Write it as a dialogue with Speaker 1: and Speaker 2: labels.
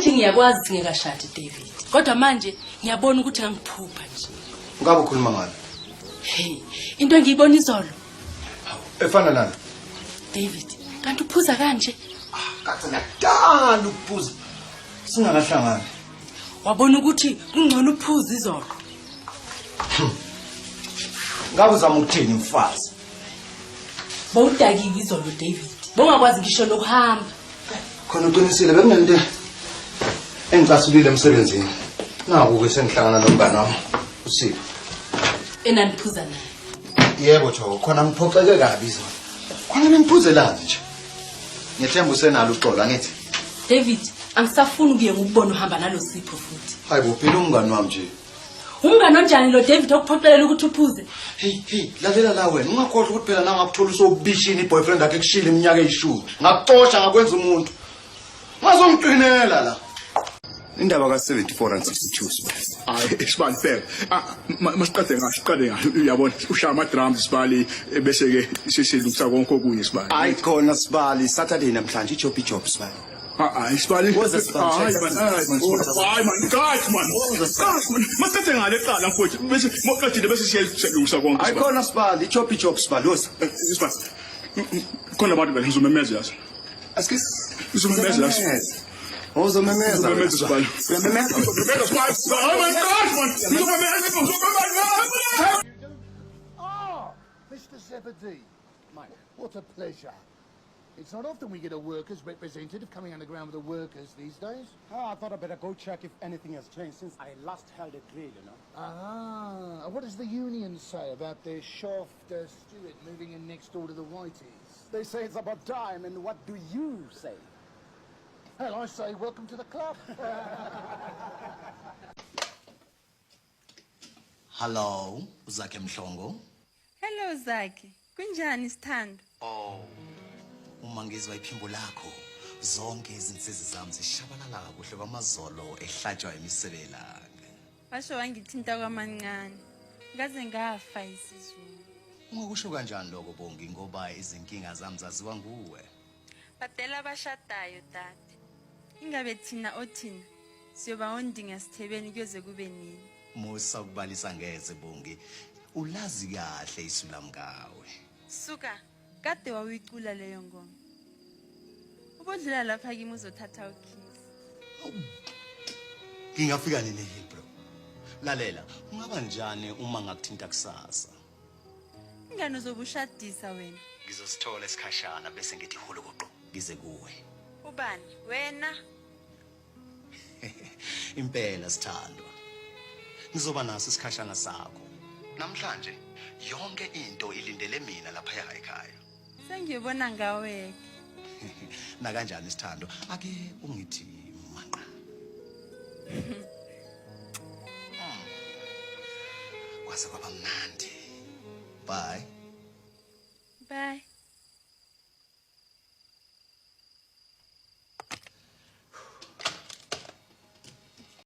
Speaker 1: Angithi ngiyakwazi singekashadi David. Kodwa manje ngiyabona ukuthi ngangiphupha nje.
Speaker 2: Ngabe ukhuluma ngani?
Speaker 1: Hey, into engiyibona izolo.
Speaker 2: Efana nani?
Speaker 1: David, kanti uphuza kanje?
Speaker 2: Kade ngiyadala ukuphuza. Singakahlangani.
Speaker 1: Wabona ukuthi kungcono uphuze izolo.
Speaker 2: Ngabe uzama ukuthini mfazi?
Speaker 1: Bowudakiwe izolo David. Bongakwazi ngisho nokuhamba.
Speaker 2: Khona uqinisile bekunento engicasulile emsebenzini. Naku ke sengihlangana nomngane wami uSipho.
Speaker 1: Enaniphuza naye.
Speaker 2: Yebo Thoko, khona ngiphoxeke kabi izolo. Khona bengiphuzelani nje. Ngethemba usenalo uxolo angithi.
Speaker 1: David, angisafuni ukuye ngikubona uhamba nalo Sipho futhi.
Speaker 2: Hayibo phela umngane wami nje.
Speaker 1: Umngane onjani lo David okuphoqelela ukuthi uphuze?
Speaker 2: Hey hey, lalela la wena. Ungakhohlwa ukuthi phela nangakuthola usobishini i-boyfriend yakhe kushila iminyaka eyishumi. Ngakuxosha ngakwenza umuntu. Ngazongiqinela la.
Speaker 3: Indaba ka-74 and 62 sibali.
Speaker 4: Hayi sibali bheka. Ah, masiqede ngaso, siqale ngaso. Uyabona ushaya ama-drums sibali bese-ke sesilungisa konke okunye sibali.
Speaker 3: Hayi khona sibali, Saturday namhlanje ijob ijob sibali.
Speaker 4: Ah, ah, sibali.
Speaker 3: Woza sibali,
Speaker 4: Hayi man, hayi man, sibali. Hayi man, guys man. Guys man. Masiqede ngale kuqala mfowethu. Bese maqedile bese siyalungisa konke.
Speaker 3: Hayi khona sibali, ijob ijob sibali, woza.
Speaker 4: Sibali. Khona abantu vele ngizomemeza yazi.
Speaker 3: Asikis.
Speaker 4: Ngizomemeza yazi.
Speaker 3: Uzomemeza.
Speaker 4: Ngizomemeza sibali.
Speaker 3: Uyamemeza.
Speaker 4: Ngizomemeza sibali. Hayi man, guys man. Ngizomemeza, ngizomemeza.
Speaker 5: Ah, Mr. Zebedee. Mate, what a pleasure. It's not often we get a workers' representative coming underground with the workers these days.
Speaker 6: Oh, I thought I'd better go check if anything has changed since I last held a drill, you know.
Speaker 5: Ah, and what does the union say about their shaft steward moving in next door to the Whiteys?
Speaker 6: They say it's about time, and what do you say?
Speaker 5: Well, I say welcome to the club.
Speaker 7: Hello, uZakhe Mhlongo.
Speaker 8: Hello Zakhe, kunjani sithando?
Speaker 7: Oh, uma ngizwa iphimbo lakho, zonke izinsizi zami zishabalala kakuhle kwamazolo ehlatshwa imisebelanga.
Speaker 8: Washo wangithinta kwamancane. Ngaze ngafa isizungu.
Speaker 7: Ungakusho kanjani lokho Bongi ngoba izinkinga zami zaziwa nguwe.
Speaker 8: Badela abashadayo dade. Ingabe thina othina siyoba ondinga sithebeni kuyoze kube nini?
Speaker 7: Musa ukubalisa ngeze Bongi. Ulazi kahle isu lami ngawe.
Speaker 8: Suka, kade wawuyicula leyo ngoma. Ubodlula lapha kimi uzothatha ukhisi.
Speaker 7: Ngingafika nini Hillbrow? Lalela, ungaba njani uma ngakuthinta kusasa?
Speaker 8: Ingane uzobushadisa wena.
Speaker 7: Ngizosithola isikhashana bese ngithi hulukuqu ngize kuwe.
Speaker 8: Ubani? Wena?
Speaker 7: Impela sithandwa. Ngizoba naso isikhashana sakho. Namhlanje yonke into ilindele mina lapha ekhaya.
Speaker 8: Sengiyobona ngawe.
Speaker 7: Na kanjani sithando? Ake ungithi manqa. Kwase kwaba mnandi. Bye.
Speaker 8: Bye.